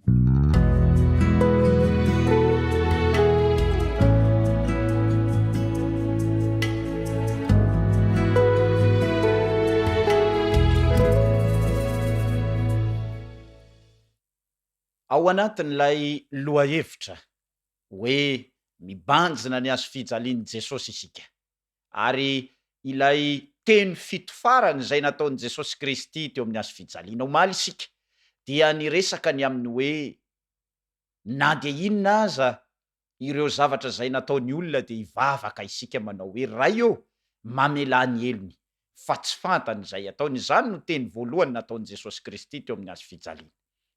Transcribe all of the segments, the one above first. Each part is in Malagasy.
Ao anatin'ilay lohahevitra hoe mibanjina ny hazofijalian'i Jesosy isika, ary ilay teny fito farany izay nataon'i Jesosy Kristy teo amin'ny hazofijaliana. Omaly isika dia niresaka ny amin'ny hoe na dia inona aza ireo zavatra izay nataon'ny olona dia hivavaka isika manao hoe, Ray ô, mamelà ny helony, fa tsy fantany izay ataony. Izany no teny voalohany nataon'i Jesosy Kristy teo amin'ny hazofijaliana.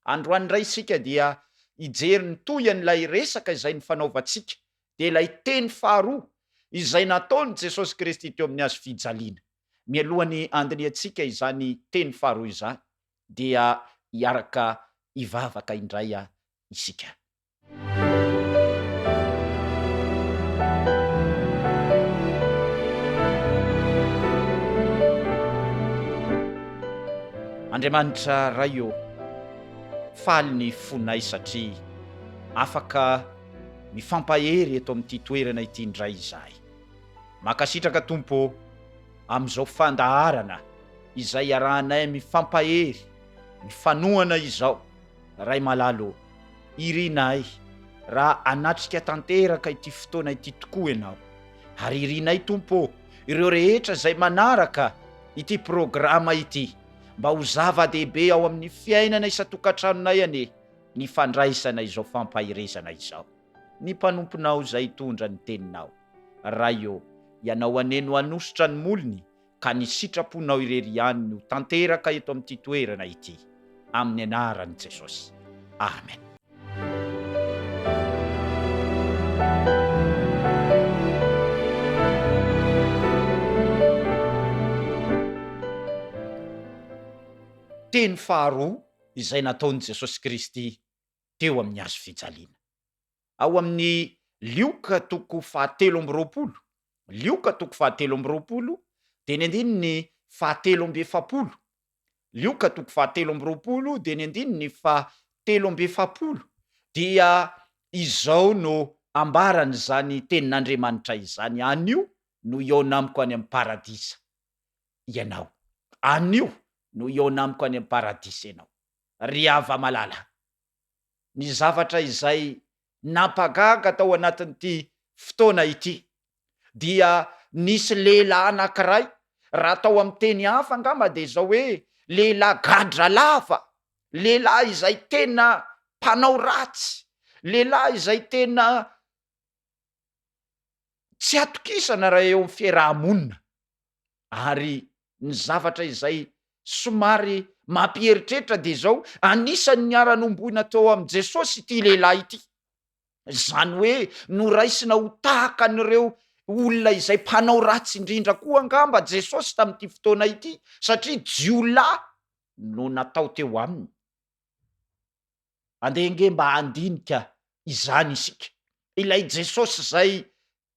Androany indray isika dia hijery ny tohin'ilay resaka izay nifanaovantsika, dia ilay teny faharoa izay nataon'i Jesosy Kristy teo amin'ny hazofijaliana. Mialohan'ny handinihantsika izany teny faharoa izany dia hiaraka hivavaka indray isika. Andriamanitra Ray ô, faly ny fonay satria afaka mifampahery eto amin'ity toerana ity indray izahay. Mankasitraka Tompo ô amin'izao fandaharana izay iarahanay mifampahery, mifanohana izao. Ray malala ô, irinay raha hanatrika tanteraka ity fotoana ity tokoa Ianao. Ary irinay Tompo ô, ireo rehetra izay manaraka ity programa ity, mba ho zava-dehibe ao amin'ny fiainana isan-tokantranonay anie ny fandraisana izao fampaherezana izao. Ny mpanomponao izay hitondra ny Teninao. Ray ô, Ianao anie no hanosotra ny molony ka ny sitraponao irery ihany no tanteraka eto amin'ity toerana ity. Amin'ny anaran'i Jesosy. Amen. Teny faharoa izay nataon'i Jesosy Kristy teo amin'ny hazo fijaliana. Ao amin'ny Lioka toko fahatelo amby roapolo, Lioka toko fahatelo amby roapolo dia ny andininy fahatelo amby efapolo, Lioka toko fahatelo amby roapolo dia ny andininy fahatelo amby efapolo dia izao no ambaran'izany tenin'Andriamanitra izany, Anio no hihaona amiko any amin'ny paradisa ianao. Anio no hihaona amiko any amin'ny paradisa ianao. Ry hava-malala, ny zavatra izay nampagaga tao anatin'ity fotoana ity dia nisy lehilahy anankiray, raha atao amin'ny teny hafa angamba dia izao hoe lehilahy gadra lava, lehilahy izay tena mpanao ratsy, lehilahy izay tena tsy atokisana raha eo amin'ny fiaraha-monina. Ary ny zavatra izay somary mampieritreritra dia izao, anisan'ny niara-nomboina teo amin'i Jesosy ity lehilahy ity. Izany hoe noraisina ho tahaka an'ireo olona izay mpanao ratsy indrindra koa angamba Jesosy tamin'ity fotoana ity, satria jiolahy no natao teo aminy. Andeha ange mba handinika izany isika. Ilay Jesosy izay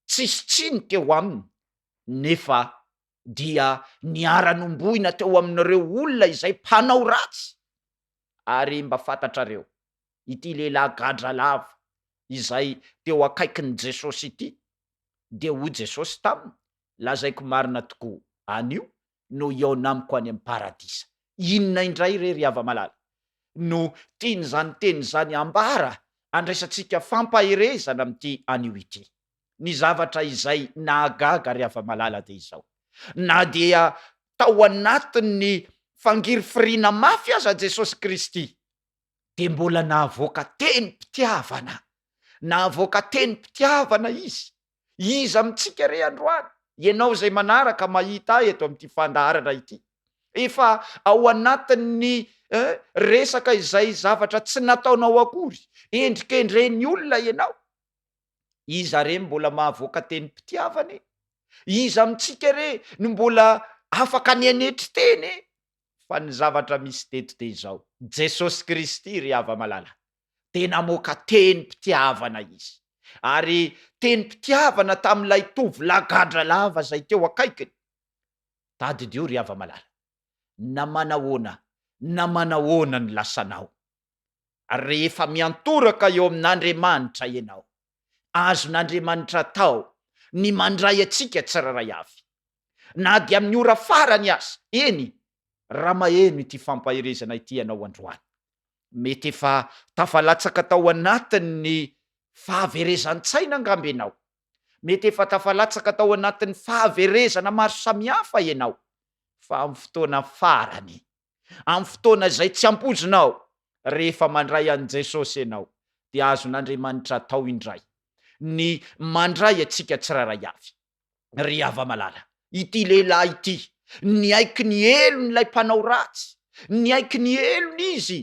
tsisy tsiny teo aminy, nefa dia niara-nomboina teo amin'ireo olona izay mpanao ratsy. Ary mba fantatrareo, ity lehilahy gadra lava izay teo akaikin'i Jesosy ity, dia hoy Jesosy taminy, Lazaiko marina tokoa, anio no hihaona amiko any amin'ny paradisa. Inona indray re ry hava-malala no tian'izany teny izany ambara andraisantsika fampaherezana amin'ity anio ity? Ny zavatra izay nahagaga ry hava-malala dia izao, na dia tao anatin'ny fangirifiriana mafy aza Jesosy Kristy dia mbola nahavoaka tenim-pitiavana, nahavoaka tenim-pitiavana Izy. Iza amintsika re androany, ianao izay manaraka mahita ahy eto amin'ity fandaharana ity, efa ao anatin'ny resaka izay zavatra tsy nataonao akory, endrikendren'ny olona ianao, Iza re no mbola mahavoaka tenim-pitiavana e? Iza amintsika re no mbola afaka ny hanetry tena e? Fa ny zavatra misy teto dia izao, Jesosy Kristy ry hava-malala dia namoaka tenim-pitiavana Izy, ary tenim-pitiavana tamin'ilay tovolahy gadra lava izay teo akaikiny. Tadidio ry hava-malala, na manahoana na manahoana ny lasanao. Rehefa miantoraka eo amin'Andriamanitra ianao, azon'Andriamanitra atao ny mandray antsika tsirairay avy, na dia amin'ny ora farany aza. Eny, raha maheno ity fampaherezana ity ianao androany, mety efa tafalatsaka tao anatin'ny fahaverezan-tsaina angamba ianao, mety efa tafalatsaka tao anatin'ny fahaverezana maro samihafa ianao, fa amin'ny fotoana farany, amin'ny fotoana izay tsy ampoizinao, rehefa mandray an'i Jesosy ianao, dia azon'Andriamanitra atao indray ny mandray antsika tsirairay avy. Ry hava-malala, ity lehilahy ity, niaiky ny helony ilay mpanao ratsy, niaiky ny helony izy,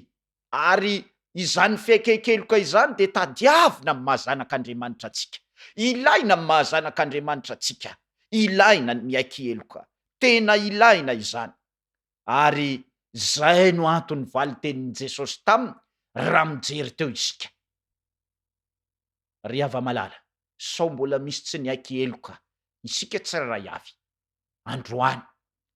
ary izany fiaiken-keloka izany dia tadiavina amin'ny maha zanak'Andriamanitra antsika. Ilaina amin'ny maha zanak'Andriamanitra antsika, ilaina ny miaiky heloka, tena ilaina izany. Ary izay no anton'ny valin-tenin'i Jesosy taminy raha mijery teo isika. Ry hava-malala, sao mbola misy tsy niaiky heloka isika tsirairay avy androany.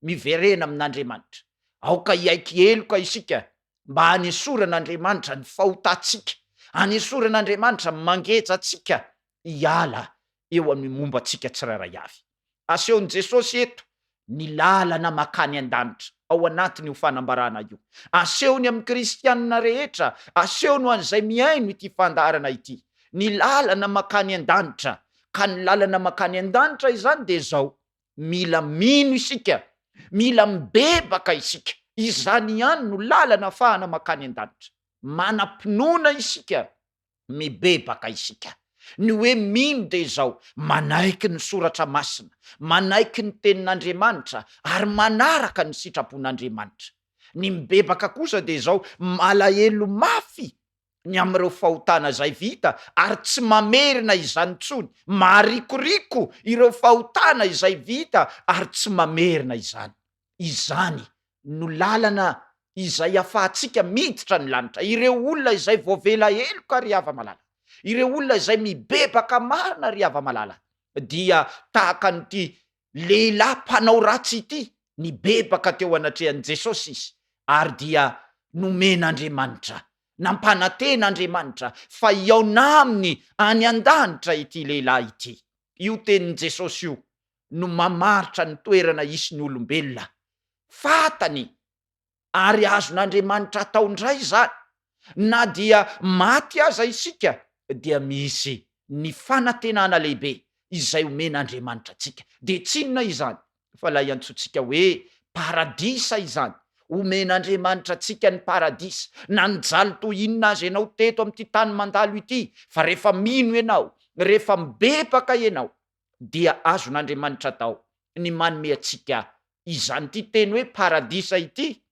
Miverena amin'Andriamanitra. Aoka hiaiky heloka isika mba hanesoran'Andriamanitra ny fahotantsika, hanesoran'Andriamanitra ny mangeja antsika hiala eo amin'ny momba antsika tsirairay avy. Asehon'i Jesosy eto ny lalana makany an-danitra ao anatin'io fanambarana io. Asehony amin'ny kristianina rehetra, asehony ho an'izay mihaino ity fandaharana ity, ny lalana makany an-danitra. Ka ny lalana makany an-danitra izany dia izao, mila mino isika, mila mibebaka isika. Izany ihany no lalana afahana makany an-danitra. Manam-pinoana isika. mibebaka isika. Ny hoe mino dia izao, manaiky ny Soratra Masina, manaiky ny Tenin'Andriamanitra ary manaraka ny sitrapon'Andriamanitra. Ny mibebaka kosa dia izao, malahelo mafy ny amin'ireo fahotana izay vita ary tsy mamerina izany intsony, maharikoriko ireo fahotana izay vita ary tsy mamerina izany. Izany no lalana izay afahantsika miditra ny lanitra. Ireo olona izay voavela heloka ry hava-malala, ireo olona izay mibebaka marina ry hava-malala, dia tahaka an'ity lehilahy mpanao ratsy ity, nibebaka teo anatrehan'i Jesosy izy, ary dia nomen'Andriamanitra, nampanantena Andriamanitra fa hihaona aminy any an-danitra ity lehilahy ity. Io tenin'i Jesosy io no mamaritra ny toerana hisy ny olombelona. Fantany ary azon'Andriamanitra atao indray izany. Na dia maty aza isika dia misy ny fanantenana lehibe izay omen'Andriamanitra antsika. Dia tsy inona izany fa ilay antsointsika hoe paradisa izany. Omen'Andriamanitra antsika ny paradisa. Na nijaly toy inona aza ianao teto amin'ity tany mandalo ity, fa rehefa mino ianao, rehefa mibebaka ianao, dia azon'Andriamanitra atao ny manome antsika izany. Ity teny hoe paradisa ity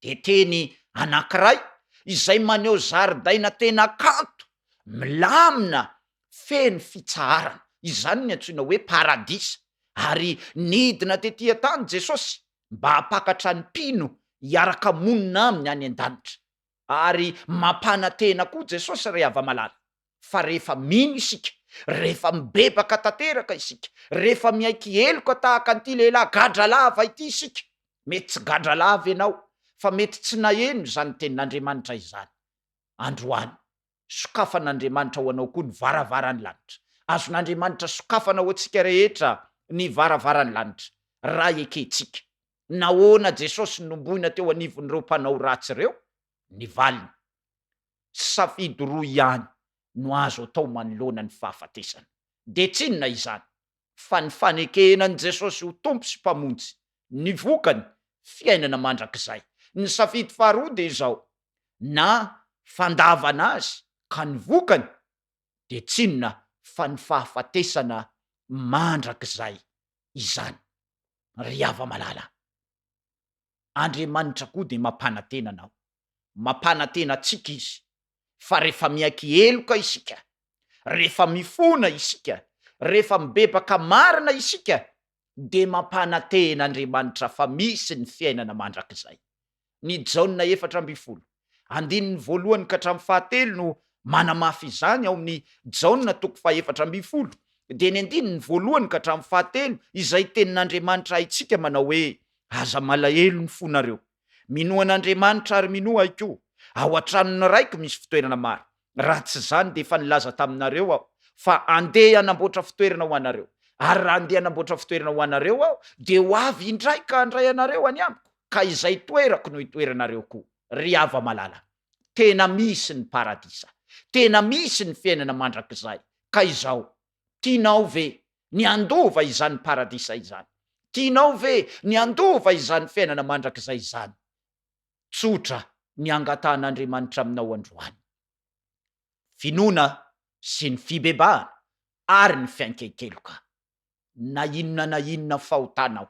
dia teny anankiray izay maneho zaridaina tena kanto, milamina, feno fitsaharana. Izany no antsoina hoe paradisa. Ary nidina tetỳ an-tany Jesosy mba hampakatra ny mpino hiaraka monina aminy any an-danitra. Ary mampanantena koa Jesosy ry hava-malala fa rehefa mino isika, rehefa mibebaka tanteraka isika, rehefa miaiky heloka tahaka an'ity lehilahy gadra lava ity isika, mety tsy gadra lava ianao fa mety tsy naheno izany tenin'Andriamanitra izany androany, sokafan'Andriamanitra ho anao koa ny varavaran'ny lanitra. Azon'Andriamanitra sokafana ho antsika rehetra ny varavaran'ny lanitra raha ekentsika. Nahoana Jesosy no nomboina teo anivon'ireo mpanao ratsy ireo? Ny valiny, Safidy roa ihany no azo atao manoloana ny fahafatesana. Dia tsy inona izany fa ny fanekena an'i Jesosy ho Tompo sy Mpamonjy. Ny vokany, fiainana mandrakizay. Ny safidy faharoa dia izao, na fandavana Azy ka ny vokany dia tsy inona fa ny fahafatesana mandrakizay izany. Ry hava-malala, Andriamanitra koa dia mampanantena anao, mampanantena antsika Izy fa rehefa miaiky heloka isika, rehefa mifona isika, rehefa mibebaka marina isika dia mampanantena Andriamanitra fa misy ny fiainana mandrakizay. Ny Jaona 14, andininy voalohany ka hatramin'ny fahatelo no manamafy izany ao amin'ny Jaona toko fahefatra ambin'ny folo, dia ny andininy voalohany ka hatramin'ny fahatelo izay tenin'Andriamanitra haintsika manao hoe, Aza malahelo ny fonareo. Minoa an'Andriamanitra ary minoa ahy koa. Ao an-tranon'ny Raiko misy fitoerana maro. Raha tsy izany dia efa nilaza taminareo Aho fa handeha hanamboatra fitoerana ho anareo. Ary raha handeha hanamboatra fitoerana ho anareo Aho, dia ho avy indray ka handray anareo any Amiko, ka izay toerako no hitoeranareo koa. Ry hava-malala, tena misy ny paradisa. Tena misy ny fiainana mandrakizay. Ka izao, tianao ve ny handova izany paradisa izany? Tianao ve ny handova izany fiainana mandrakizay izany? Tsotra ny angatahan'Andriamanitra aminao androany. Finoana sy ny fibebahana ary ny fianken-keloka. Na inona na inona fahotanao,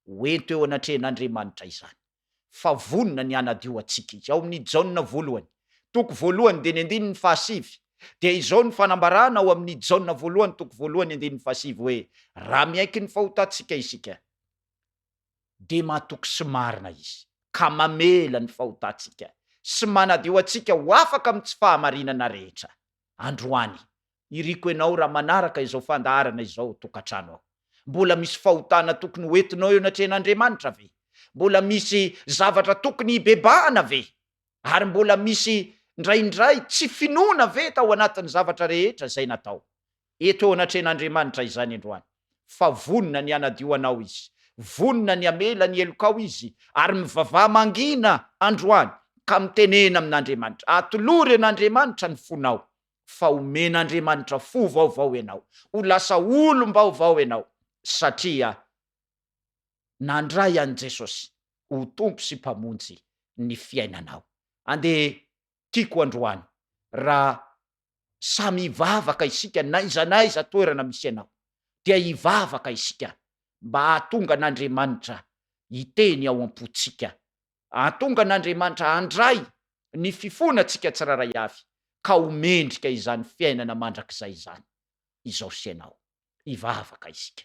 ho ento eo anatrehan'Andriamanitra izany, fa vonona ny hanadio antsika Izy. Ao amin'ny Jaona voalohany, toko voalohany dia ny andininy fahasivy, dia izao ny fanambarana ao amin'ny Jaona voalohany toko voalohany andininy fahasivy hoe, Raha miaiky ny fahotantsika isika, dia matoky sy marina Izy, ka mamela ny fahotantsika sy manadio antsika ho afaka amin'ny tsy fahamarinana rehetra. Androany, iriko ianao raha manaraka izao fandaharana izao ao tokantrano ao. Mbola misy fahotana tokony ho entinao eo anatrehan'Andriamanitra ve? Mbola misy zavatra tokony hibebahana ve? Ary mbola misy indraindray tsy finoana ve tao anatin'ny zavatra rehetra izay natao? Eto eo anatrehan'Andriamanitra izany androany, fa vonona ny hanadio anao Izy, vonona ny hamela ny helokao Izy, ary mivavaha mangina androany ka mitenena amin'Andriamanitra. Atolory an'Andriamanitra ny fonao, fa homen'Andriamanitra fo vaovao ianao, ho lasa olom-baovao ianao, satria nandray an'i Jesosy ho Tompo sy Mpamonjy ny fiainanao. Andeha tiako androany raha samy hivavaka isika n'aiza n'aiza toerana misy anao dia hivavaka isika mba hahatonga an'Andriamanitra hiteny ao am-pontsika, hahatonga an'Andriamanitra handray ny fifonantsika tsirairay avy ka ho mendrika izany fiainana mandrakizay izany izao sy ianao. Hivavaka isika.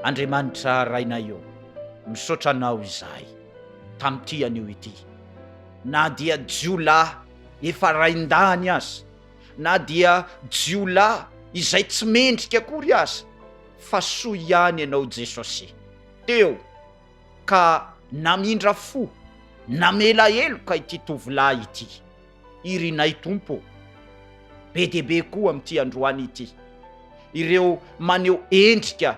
Andriamanitra Rainay ô, misaotra Anao izahay tamin'ity anio ity. Na dia jiolahy efa rain-dahiny aza, na dia jiolahy izay tsy mendrika akory aza, fa soa ihany Ianao Jesosy teo ka namindra fo, namela heloka ity tovolahy ity. Irinay Tompo ô, be dia be koa amin'ity androany ity ireo maneho endrika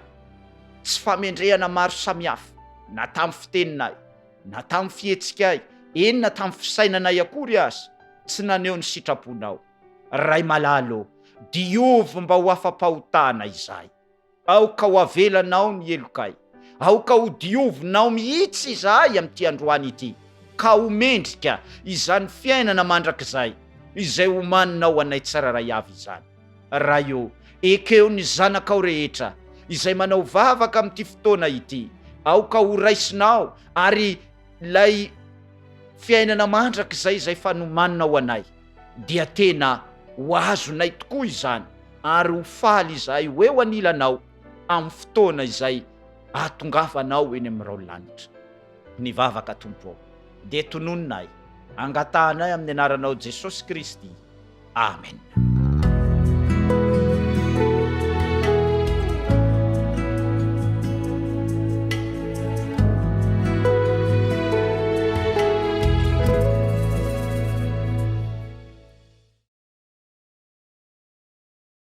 tsy famendrehana maro samihafa, na tamin'ny fiteninay, na tamin'ny fihetsikay, eny na tamin'ny fisainanay akory aza, tsy naneho ny sitraponao. Ray malala ô, diovy mba ho afa-pahotana izahay. Aoka ho avelanao ny helokay. Aoka ho diovinao mihitsy izahay amin'ity androany ity, ka ho mendrika izany fiainana mandrakizay izay omaninao anay tsirairay avy izany. Ray ô, ekeo ny zanakao rehetra izay manao vavaka amin'ity fotoana ity. Aoka ho raisinao ary ilay fiainana mandrakizay izay fanomaninao anay dia tena ho azonay tokoa izany ary ho faly izahay ho eo anilanao amin'ny fotoana izay ahatongavanao eny amin'ny rahon'ny lanitra. Ny vavaka Tompo ô, dia tononinay, angatahanay amin'ny anaranao Jesosy Kristy. Amen.